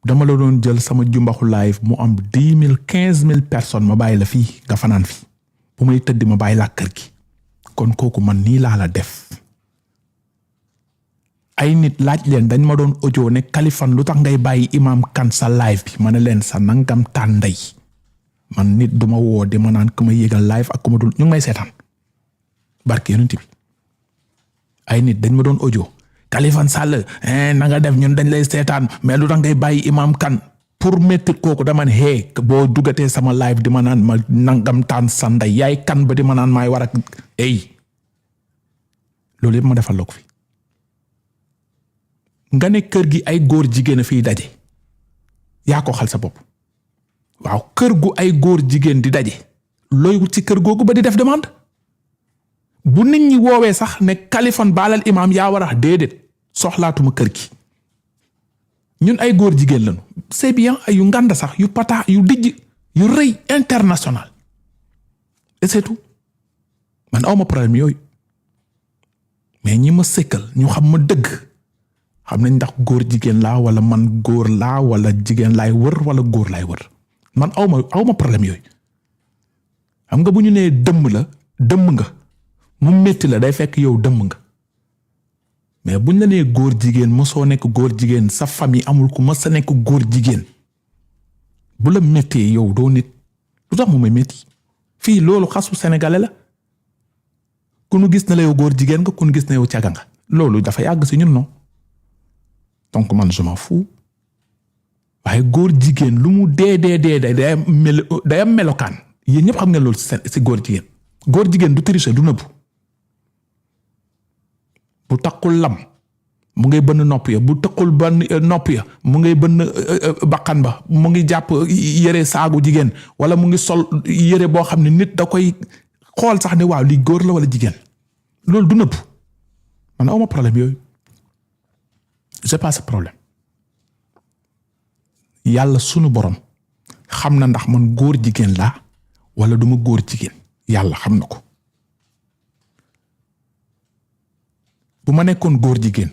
dama la doon jël sama jumbaxu live mu am 10,000 15,000 personnes ma bàyyi la fii nga fanaan fi bu may tëdd ma bàyyi la kër gi kon kooku man nii laa la def ay nit laaj leen dañ ma doon audio ne Kaliphone lu tax ngay bàyyi Imam Kane sa live bi ma ne leen sa nangam tànday man nit duma woo di ma naan ku ma yégal live ak ku ma dul ñu ngi may seetaan barke yonent bi ay nit dañ ma doon audio Kaliphone Sall na nga def ñun dañ lay seetaan mais lu tax ngay bàyyi Imam Kane pour métti kooku dama ne hey boo dugatee sama live di ma naan ma nangam taan sa nday yaay kan ba di ma naan maay war ak loolu yëpp ma defal la ko fi nga ne kër gi ay góor jigéen a fiy daje yaa ko xal sa bopp waaw kër gu ay góor jigéen di daje looy wut ci kër googu ba di def demande bu nit ñi woowee sax ne Kaliphone baalal imam yaa war a déedéet soxlaatuma kër gi ñun ay góor jigéen lañu c'est bien ay yu nganda sax yu pata yu dijj yu rëy international et c'est tout man awma problème yooyu mais ñi ma sëkkal ñu xam ma dëgg xam nañ ndax góor jigéen laa wala man góor laa wala jigéen laay wër wala góor laay wër man awma problème yooyu xam nga bu ñu nee dëmm la dëmm nga mu metti la day fekk yow dëmm nga mais buñ la nee góor jigéen mosoo nekk góor jigéen sa famille amul ku mës a nekk góor jigéen bu la méttee yow doo nit lu tax mu may métti fii loolu xasu sénégalais la ku nu gis na la yow góor jigéen nga ku nu gis na yow caga nga loolu dafa yàgg si ñun non donc man je m'en fous waaye góor jigéen lu mu dee day am melokaan yéen ñëpp xam ngeen loolu si góor jigéen du tricher du nëbbu bu takkul lam mu ngay bënn nopp ya bu takkul bënn nopp ya mu ngay bënn bakkan ba mu ngi jàpp yére saagu jigéen wala mu ngi sol yére boo xam ne nit da koy xool sax ne waaw li góor la wala jigéen loolu du nëbbu man awma problème yooyu j'ai pas ce problème yàlla sunu borom xam na ndax man góor jigéen laa wala duma góor jigéen yàlla xam na ko bu ma nekkoon góor jigéen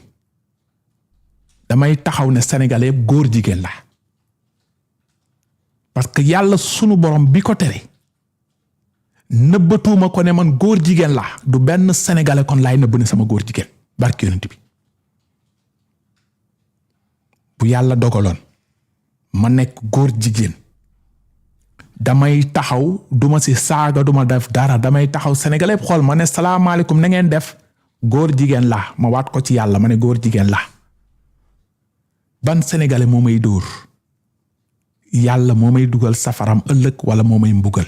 damay taxaw ne sénégalais yëpp góor jigéen laa parce que yàlla sunu borom bi ko tere nëbbatuuma ko ne man góor jigéen laa du benn sénégalais kon laay nëbb ne sama góor jigéen barke yonent bi bu yàlla dogaloon ma nekk góor jigéen damay taxaw duma ci saaga duma def dara damay taxaw sénégalais xool ma ne salaamaaleykum na ngeen def góor jigéen laa ma waat ko ci yàlla ma ne góor jigéen laa ban sénégalais moo may dóor yàlla moo may dugal safaram ëllëg wala moo may mbugal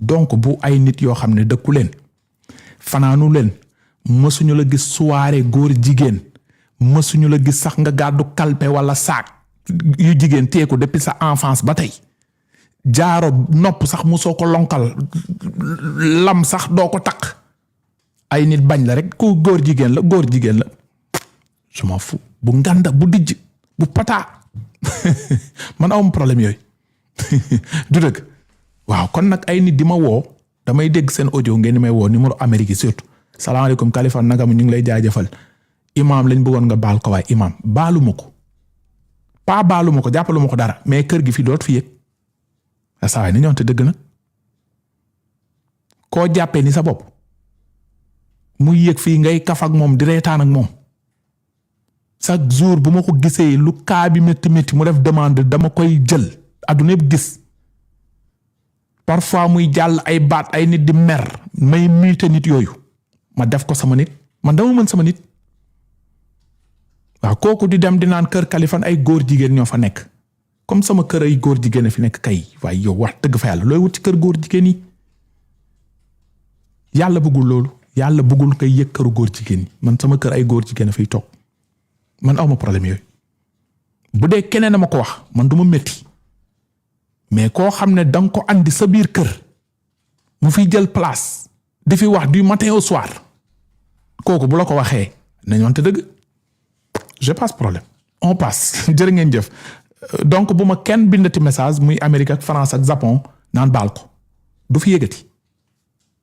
donc bu ay nit yoo xam ne dëkku leen fanaanu leen mësuñu la gis soirée góor jigéen mësuñu la gis sax nga gàddu kalpe wala saak yu jigéen teeku depuis sa enfance ba tey jaaro nopp sax musoo ko lonkal lam sax doo ko takk ay nit bañ la rek ku góor jigéen la je m'en fous bu nganda bu dijj bu pataa man awum problème yooyu du dëgg waaw kon nag ay nit di ma woo damay dégg seen audio ngeen di may woo numéro Amérique surtout salaamaaleykum Kaliphone naka mu ñu ngi lay jaajëfal imam lañ bëggoon nga baal ko waaye imam baaluma ko pas baaluma ko jàppaluma ko dara mais kër gi fi doot fi yëg saa waay ni ñoonte dëgg na koo jàppee ni sa bopp muy yëg fii ngay kaf ak moom di reetaan ak moom chaque jour bu ma ko gisee lu kaa bi métti mu def demande dama koy jël adduna yëpp gis parfois muy jàll ay baat ay nit di mer may miite nit yooyu ma def ko sama nit man dama mën sama nit waaw kooku di dem di naan kër Kaliphone ay góor jigéen ñoo fa nekk comme sama kër ay góor jigéen a fi nekk kay waaye yow wax dëgg fa yàlla looy wut ci kër góor jigéen yi yàlla bëggul loolu yàlla bëggul kay yëg këru góor jigéen yi man sama kër ay góor jigéen a fiy toog man awma problème yooyu bu dee keneen a ma ko wax man du ma métti mais koo xam ne danga ko andi sa biir kër mu fiy jël place di fi wax du matin au soir kooku bu la ko waxee nañ wante dëgg je passe problème on passe jërë ngeen jëf donc bu ma kenn bindati message muy Amérique ak France ak Japon naan baal ko du fi yëgati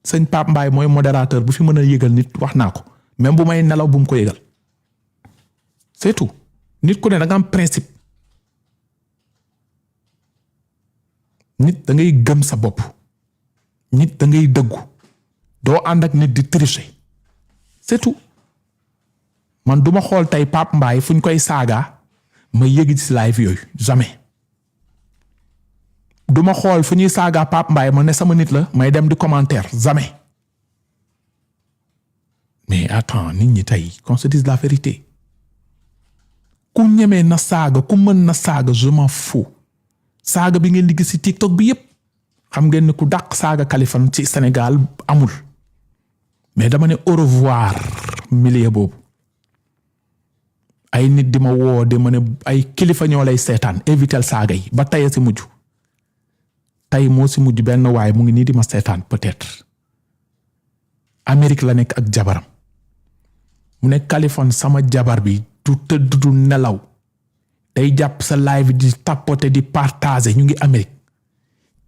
sëñ Pape Mbaye mooy modérateur bu fi mën a yëgal nit wax naa ko même bu may nelaw bu mu ko yëgal c'est tout nit ku ne da nga am principe nit da ngay gëm sa bopp nit da ngay dëggu doo ànd ak nit di tricher c'est tout man duma xool tey Pape Mbaye fu ñu koy saaga ma yëgi ci live yooyu jamais duma xool fu ñuy saaga Pape Mbaye ma ne sama nit la may dem di commentaire jamais mais attends nit ñi tey qu'on se dise la vérité ku ñemee na saaga ku mën na saaga je m'en fous saaga bi ngeen di gis ci TikTok bi yépp xam ngeen ne ku dàq saaga Kaliphone ci Sénégal amul mais dama ne au revoir milieu boobu ay nit di ma woo di ma ne ay kilifa ñoo lay seetaan éviter saaga yi ba tey si mujj tey moo si mujj benn waaye mu ngi nii di ma seetaan peut-être Amérique la nekk ak jabaram mu ne Kaliphone sama jabar bi du tëdd du nelaw day jàpp sa live di tapoter di partager ñu ngi Amérique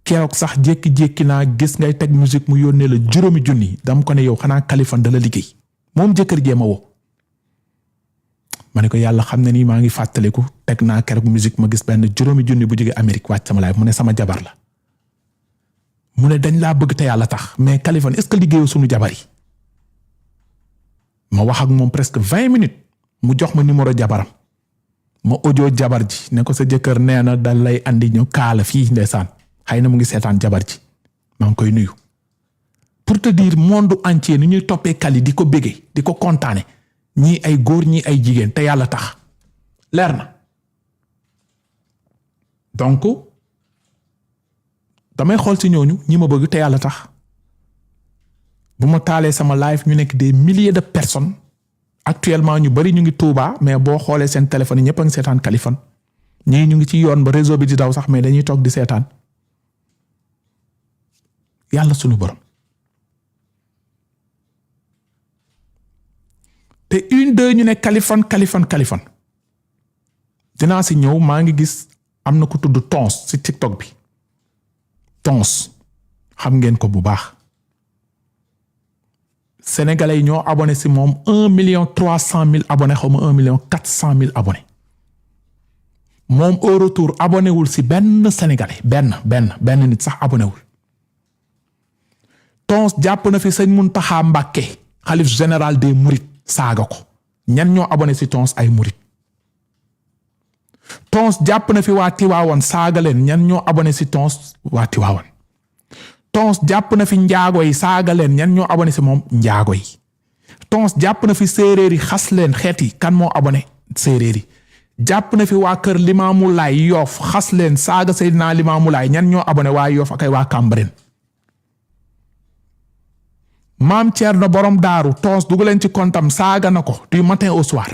keroog sax jékki-jékki naa gis ngay teg musique mu yónnee la 5,000 dama ko ne yow xanaa Kaliphone da la liggéey moom jëkkër jee ma woo ma ne ko yàlla xam ne nii maa ngi fàttaliku teg naa keroog musique ma gis benn 5,000 bu jógee Amérique wàcc sama live mu ne sama jabar la mu ne dañ laa bëgg te yàlla tax mais Kaliphone est-ce que liggéeyoo suñu jabar yi ma wax ak moom presque 20 minutes mu jox ma numéro jabaram ma audio jabar ji ne ko sa jëkkër nee na da lay andi ñu kaala fii ndeysaan xëy na mu ngi seetaan jabar ji maa ngi koy nuyu pour te dire monde entier ni ñuy toppee Kali di ko bége di ko kontaane ñii ay góor ñii ay jigéen te yàlla tax leer na donc damay xool ci ñooñu ñi ma bëgg te yàlla tax bu ma taalee sama live ñu nekk des milliers de personnes actuellement ñu bari ñu ngi Touba mais boo xoolee seen téléphone yi ñëpp a ngi seetaan Kaliphone ñii ñu ngi ci yoon ba réseau bi di daw sax mais dañuy toog di seetaan yàlla sunu borom te une deux ñu ne Kaliphone dinaa si ñëw maa ngi gis am na ku tudd Tons si TikTok bi Tons xam ngeen ko bu baax sénégalais yi ñoo abonné si moom 1,3 million abonnés xaw ma 1,4 million abonnés moom au retour abonné wul si benn sénégalais benn nit sax abonné wul Tons jàpp na fi sëñ Muntaxa Mbàkke xalif général des Mourides saaga ko ñan ñoo abonné si Tons ay Mourides Tons jàpp na fi waa Tiwaawan saaga leen ñan ñoo abonné si Tons waa Tiwaawan Tons jàpp na fi njaago yi saaga leen ñan ñoo abonné si moom njaago yi Tons jàpp na fi séeréer yi xas leen xeet yi kan moo abonné séeréer yi jàpp na fi waa kër Limaamu Laay Yoof xas leen saaga Seydina Limaamu Laay ñan ñoo abonné waa Yoof ak ay waa Cambérène maam Thierno borom daaru Tons dugg leen ci kontam saaga na ko du matin au soir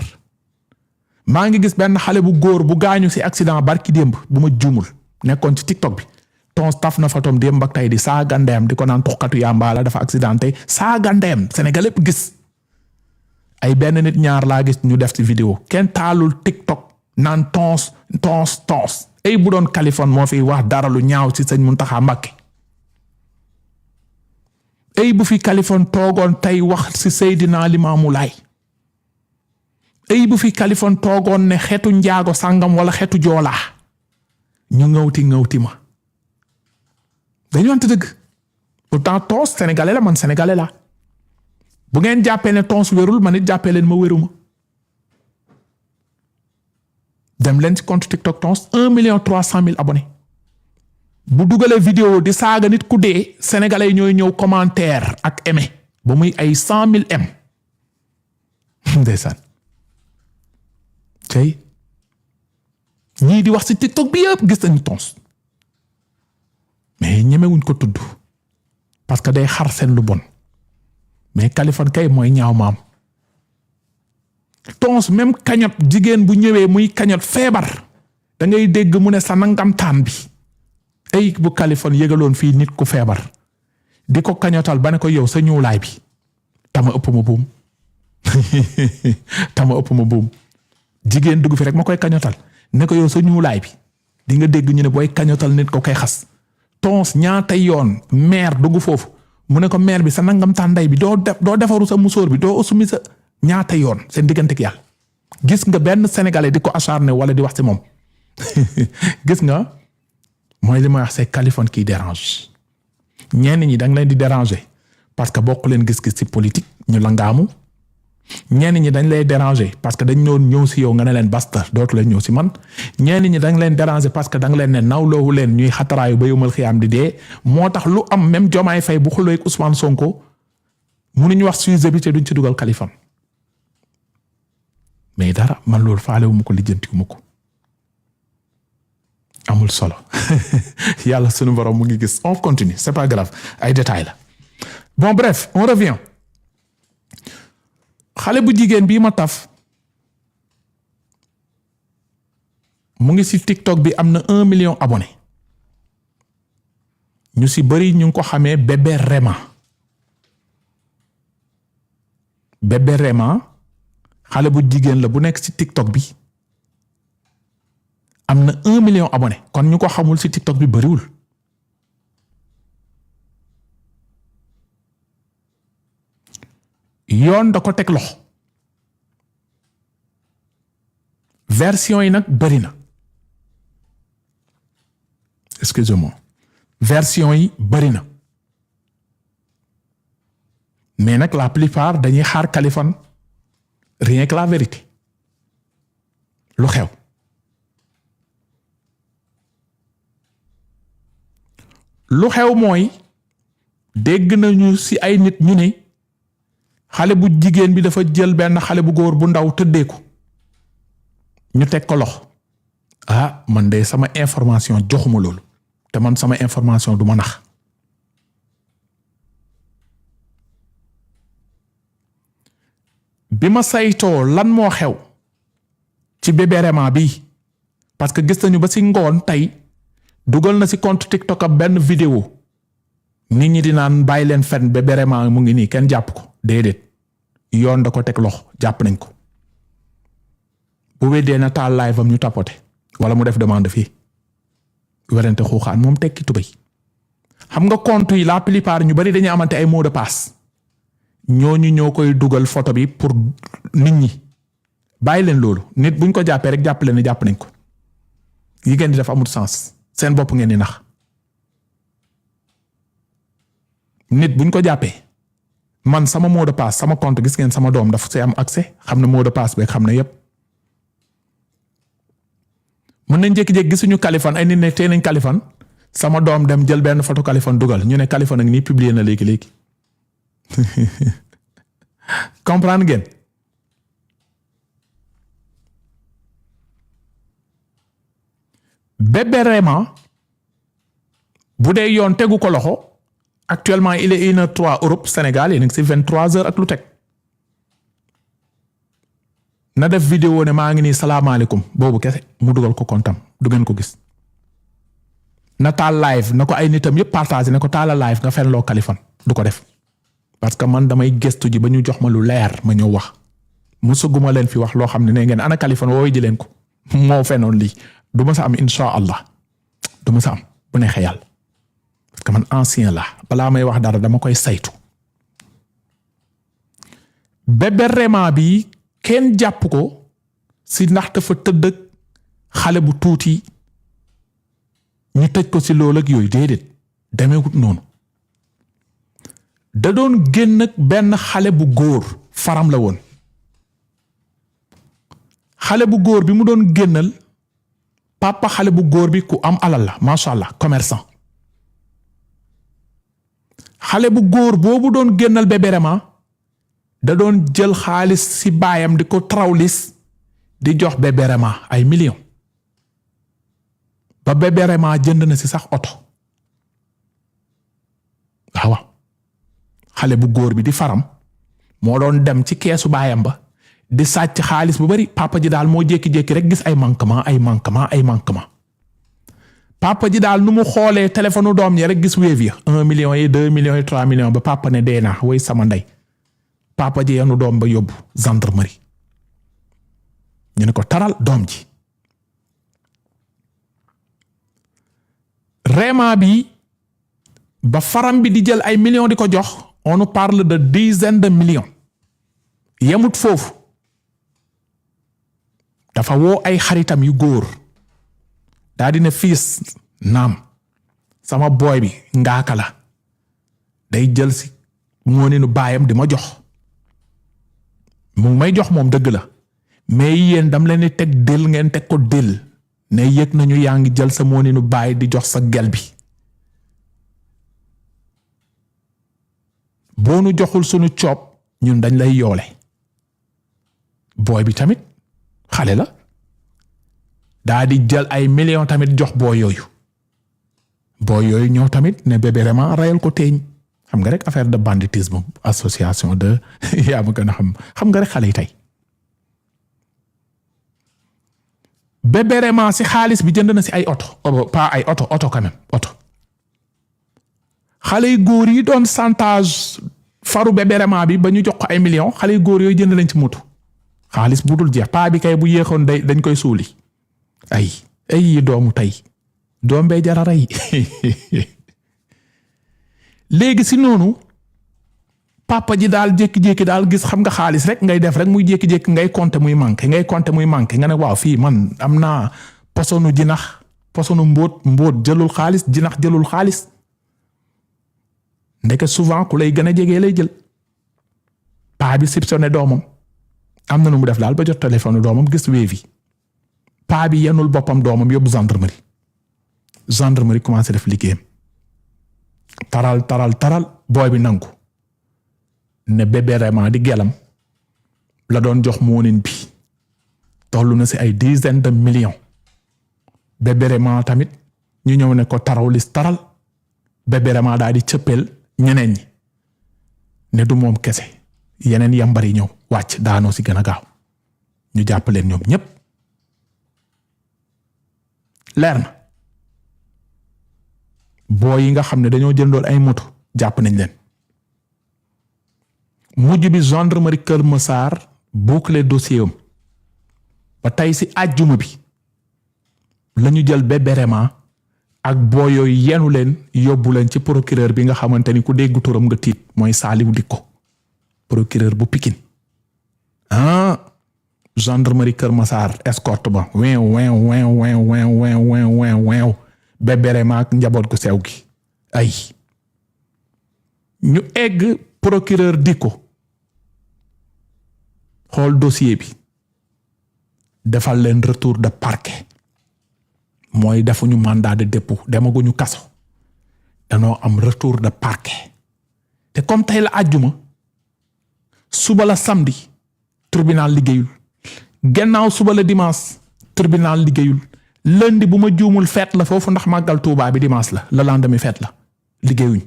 maa ngi gis benn xale bu góor bu gaañu si accident barki démb bu ma juumul nekkoon ci TikTok bi Tons taf na fatom démb ak tey di saaga ndeyam di ko naan tuxkatu yàmbaa la dafa accidenté saaga ndeyam Sénégal yépp gis ay benn nit ñaar laa gis ñu def ci vidéo kenn taalul TikTok naan Tons ay bu doon Kaliphone moo fi wax dara lu ñaaw ci sëñ Muntaxa Mbàkke ay bu fi Kaliphone toogoon tey wax ci Seydina Limaamu Laay ay bu fi Kaliphone toogoon ne xeetu njaago sàngam wala xeetu joolaa ñu ngawti ma dañu wante dëgg pourtant Tons sénégalais la man sénégalais la bu ngeen jàppee ne Tons wérul man it jàppee leen ma wéruma dem leen ci compte TikTok Tons 1,3 million abonnés bu dugalee vidéo di saaga nit ku dee sénégalais ñooy ñëw commentaire ak aimé ba muy ay 100,000 m ndeysaan tey ñii di wax ci TikTok bi yëpp gis nañu Tons mais ñemewuñ ko tudd parce que day xar seen lu bon mais Kaliphone kay mooy ñaaw maam Tons même kañot jigéen bu ñëwee muy kañot feebar da ngay dégg mu ne sa nangamtaan bi ay bu Kaliphone yëgaloon fii nit ku feebar di ko kañotal ba ne ko yow sa ñuulaay bi tama ëpp ma buum jigéen dugg fi rek ma koy kañotal ne ko yow sa ñuulaay bi di nga dégg ñu ne booy kañotal nit ko koy xas Tons ñaata yoon maire dugg foofu mu ne ko maire bi sa nangamtaan ndey bi doo defaru sa musóor bi doo assumi sa ñaata yoon seen diggante ak yàlla gis nga benn sénégalais di ko acharné wala di wax ci moom gis nga mooy li ma wax c'est Kaliphone qui dérange ñenn ñi da nga leen di déranger parce que bokk leen gis-gis ci politique ñu langaamu ñenn ñi dañ lay déranger parce que dañ doon ñëw ci yow nga ne leen basta dootu leen ñëw ci man ñenn ñi dañ leen déranger parce que da nga leen ne nawloowu leen ñuy xataraayu ba yomal xiyaam di dee moo tax lu am même Diomaye Faye bu xuloo ak Ousmane Sonko mënuñu wax sujet bi te duñ ci dugal Kaliphone mais dara man loolu faale wu ma ko lijjantiwu ma ko amul solo yàlla sunu borom mu ngi gis on continue c'est pas grave ay détails la bon bref on revient xale bu jigéen bii ma taf mu ngi ci TikTok bi am na 1 million abonnés ñu ci bari ñu ngi ko xamee bébé Rema xale bu jigéen la bu nekk ci TikTok bi am na 1 million abonnés kon ñu ko xamul ci TikTok bi bariwul yoon da ko teg loxo version yi nag bari na excusez-moi version yi bari na mais nag la plupart dañuy xaar Kaliphone rien que la vérité lu xew mooy dégg nañu ci ay nit ñu ne xale bu jigéen bi dafa jël benn xale bu góor bu ndaw tëddee ko ñu teg ko loxo man de sama information joxuma loolu te man sama information du ma nax bi ma saytoo lan moo xew ci bébé Rema bi parce que gis nañu ba ci ngoon tey dugal na ci compte TikTok ab benn vidéo nit ñi di naan bàyyi leen fen bébé Rema mu ngi nii kenn jàpp ko déedéet yoon da ko teg loxo jàpp nañ ko bu weddee na taal live am ñu tapote wala mu def demande fii werante xuuxaan moom tekki tubay xam nga compte yi la plupart ñu bari dañuy amante ay mot de passe ñooñu ñoo koy dugal photo bi pour nit ñi bàyyi leen loolu nit buñ ko jàppee rek jàpp leen ne jàpp nañ ko yi ngeen di def amul sens seen bopp ngeen di nax nit buñ ko jàppee man sama mot de passe sama compte gis ngeen sama doom dafa see am accès xam ne mot de passe beeg xam ne yépp mën nañ jékki-jékki gisuñu Kaliphone ay nit ne tee nañ Kaliphone sama doom dem jël benn photo Kaliphone dugal ñu ne Kaliphone ak nii publier na léegi comprendre ngeen bébé Rema bu dee yoon tegu ko loxo actuellement il est 1h03 Europe Sénégal yéen a ngi ci 23h ak lu teg na def vidéo ne maa ngi nii salaamaaleykum boobu kese mu dugal ko kontam du ngeen ko gis na taal live na ko ay nitam yëpp partagé ne ko taala live nga fen loo Kaliphone du ko def parce que man damay gëstu ji ba ñu jox ma lu leer ma ñëw wax musuguma leen fi wax loo xam ne ne ngeen ana Kaliphone wooy ji leen ko moo fenoon lii du ma sa am insha allah du ma sa am bu neexee yàlla parce que man ancien la balaa may wax dara dama koy saytu bébé Rema bi kenn jàpp ko si ndax dafa tëdd ak xale bu tuuti ñu tëj ko si loolu ak yooyu déedéet demeewut noonu da doon génn ak benn xale bu góor faram la woon xale bu góor bi mu doon génnal papa xale bu góor bi ku am alal la macha allah commerçant xale bu góor boobu doon génnal bébé Rema da doon jël xaalis ci baayam di ko trawlis di jox bébé Rema ay millions ba bébé Rema jënd na ci sax oto waaw xale bu góor bi di faram moo doon dem ci keesu baayam ba di sàcc xaalis bu bari papa ji daal moo jékki-jékki rek gis ay manquement papa ji daal nu mu xoolee téléphone doom yi rek gis Wave ya 1 million yi 2 millions yi 3 millions ba papa ne dee naa woy sama ndey papa ji yenu doom ba yóbbu gendarmerie ñu ne ko taral doom ji Rema bi ba faram bi di jël ay millions di ko jox on nous parle de dizaines de millions yemut foofu dafa woo ay xaritam yu góor daa dina fiis naam sama booy bi ngaaka la day jël si mooninu baayam di ma jox mu ngi may jox moom dëgg la mais yéen dam leen di teg dël ngeen teg ko dël ne yëg nañu yaa ngi jël sa mooninu baay di jox sa gel bi boo nu joxul sunu coob ñun dañ lay yoole booy bi tamit xale la daa di jël ay millions tamit jox booy yooyu ñëw tamit ne bébé vraiment rayal ko teeñ xam nga rek affaire de banditisme association de yaa ma gën a xam nga rek xale yi tey bébé vraiment si xaalis bi jënd na si ay oto pas ay oto quand même oto xale yu góor yi doon chantage faru bébé vraiment bi ba ñu jox ko ay millions xale yu góor yooyu jënd nañ ci moto xaalis bu dul jeex paa bi kay bu yéexoon dañ koy suuli ay doomu tey doom bee jara rey léegi si noonu papa ji daal jékki-jékki daal gis xam nga xaalis rek ngay def rek muy jékki-jékki ngay compter muy manqué nga ne waaw fii man am naa posonu jinax posonu mbóot jëlul xaalis jinax jëlul xaalis ndeke souvent ku lay gën a jege lay jël paa bi soupçonné doomam am na nu mu def daal ba jot téléphone doomam gis Wave paa bi yenul boppam doomam yóbbu gendarmerie commencé def liggéeyam taral booy bi nangu ne bébé vraiment di gelam la doon jox moonin bi tollu na si ay dizaine de millions bébé vraiment tamit ñu ñëw ne ko taral bébé vraiment daal di cëppeel ñeneen ñi ne du moom kese yeneen yambari ñëw wàcc daanoo si gën a gaaw ñu jàpp leen ñoom ñépp leer na boo yi nga xam ne dañoo jëndoon ay moto jàpp nañ leen mujj bi gendarmerie Kër Massar boucler dossier am ba tey si àjjuma bi lañu jël bébé vraiment ak boo yooyu yenu leen yóbbu leen ci procureur bi nga xamante ni ku dégg turam nga tiit mooy Saliou Dicko procureur bu Pikine gendarmerie Kër Massar escorte ba weew bébé vraiment ak njaboot gu sew gi ñu egg procureur Dicko xool dossier bi defal leen retour de parquet mooy defuñu mandat de dépôt demaguñu kaso danoo am retour de parquet te comme tey la àjjuma suba la samedi tribunal liggéeyul gannaaw suba la dimanche tribunal liggéeyul lundi bu ma juumul fête la foofu ndax màggal Tuubaa bi dimanche la le lendemain fête la liggéeyuñ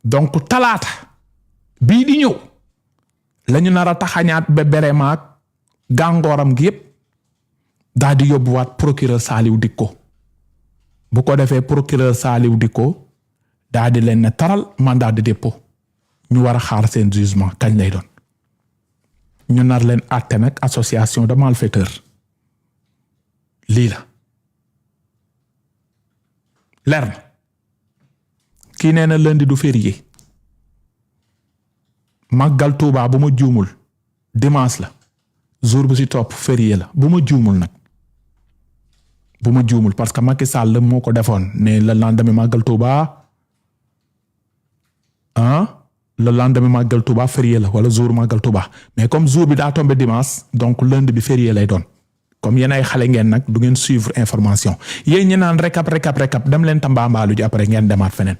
donc talaata bii di ñëw lañu nar a taxañaat ba beremaak gàngooram gi yépp daal di yóbbuwaat procureur Saliou Dicko bu ko defee procureur Saliou Dicko daal di leen ne taral mandat de dépôt ñu war a xaar seen jugement kañ lay doon ñu nar leen àtte nag association de malfaiteurs lii la leer na kii nee na lundi du férié màggal Tuubaa bu ma juumul dimanche la jour bu ci topp férié la bu ma juumul nag bu ma juumul parce que Macky Sall moo ko defoon ne le lendemain màggal Tuubaa le lendemain màggal Tuubaa férié la wala jour màggal Tuubaa mais comme jour bi daa tombé dimanche donc lundi bi férié lay doon comme yéen ay xale ngeen nag du ngeen suivre information yéen ñi naan récap dem leen tambaambaalu ji après ngeen demaat feneen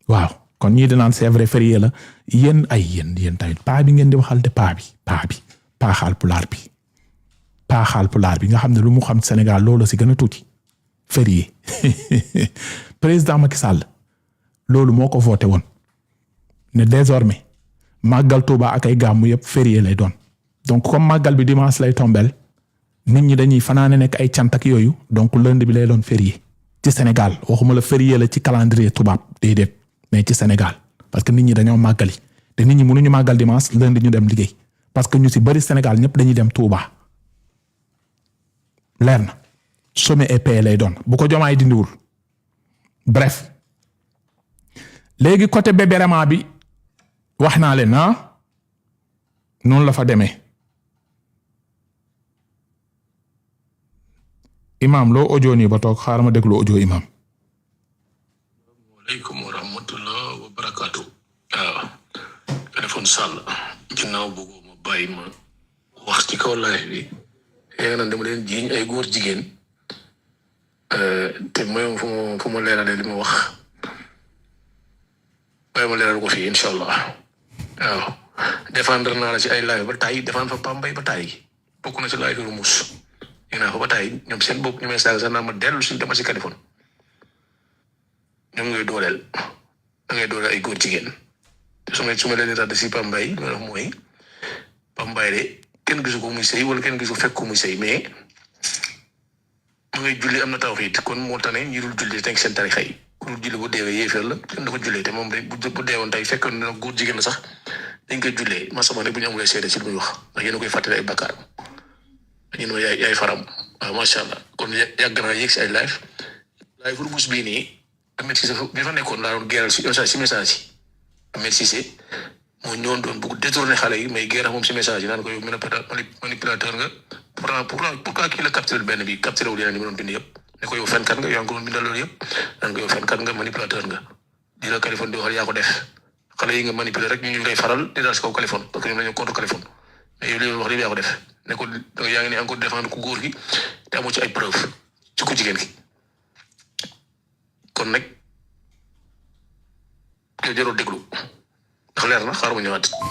waaw kon ñii di naan c'est vrai férié la yéen tamit paa bi ngeen di waxal de paa xaal pulaar bi nga xam ne lu mu xam Sénégal loolu si gën a tuuti férié président Macky Sall loolu moo ko voté woon ne désormais màggal Tuuba ak ay gàmmu yëpp férié lay doon donc comme màggal bi dimanche lay tombel nit ñi dañuy fanaane nekk ay cant ak yooyu donc lundi bi lay doon férié ci Sénégal waxuma la férié la ci calendrier tubaab déedéet mais ci Sénégal parce que nit ñi dañoo màggali te nit ñi mënuñu màggal dimanche lundi ñu dem liggéey parce que ñu ci bari Sénégal ñëpp dañuy dem Touba leer na sommet et paix lay doon bu ko Jomaay dindiwul bref léegi côté Bébérama bi wax naa leen noonu la fa demee imam loo audio nii ba toog xaaral ma déglu audio imam ginnaaw bëggoo ma bàyyi ma wax ci kaw live bi yaa naan dama leen jiiñ ay góor jigéen te mooy fu ma leeralee li ma wax waaye ma leeral ko fii incha allah waaw défendre naa la ci ay live ba taay défendre fa Pambay ba taay bokk na ci live yu mus naa fa ba taay ñoom seen bopp ñu may saaga sax naa ma dellu si dama si Kaliphone ñoom ngay dooleel da ngay dooleel ay góor jigéen te su ma leen di radd si Pambay loolu mooy Pambay de kenn gisu ko muy sëy wala kenn gisu fekk ko muy sëy mais mu ngay julli am na tawxiid kon moo tax ne ñi dul julli teg seen tarixa yi ku dul julli bu deewee yéeféer la kenn dafa jullee te moom de bu deewoon tey fekkoon na góor jigéen la sax dañ koy jullee masama rek bu ñu amulee seede si lu muy wax ndax yéen a koy fàttali ay bakkaar ñu ne yaay faram waaw macha allah kon yàgg naa yéeg si ay live pour bus bii nii Ahmed Cissé bi fa nekkoon laa doon geeral si message yi Ahmed Cissé moo ñëwoon doon bëgg détourner xale yi may geeral moom si message yi naan ko yow manipulateur nga pourquoi kii la capturé benn bi capturé wu yeneen yi ma doon bind yëpp ne ko yow fenkat nga yaa ngi ko doon bindal loolu yëpp naan ko yow fenkat nga manipulateur nga di la Kaliphone di waxal yaa ko def xale yi nga manipuler rek ñu ngay faral di daal si kaw Kaliphone parce que ñoom dañoo contre Kaliphone mais yow li wax li yaa ko def ne ko yaa ngi ne encore défendre ku góor gi te amoo ci ay preuve ci ku jigéen gi kon nag yow jarul déglu ndax leer na xaaral ma ñëwaat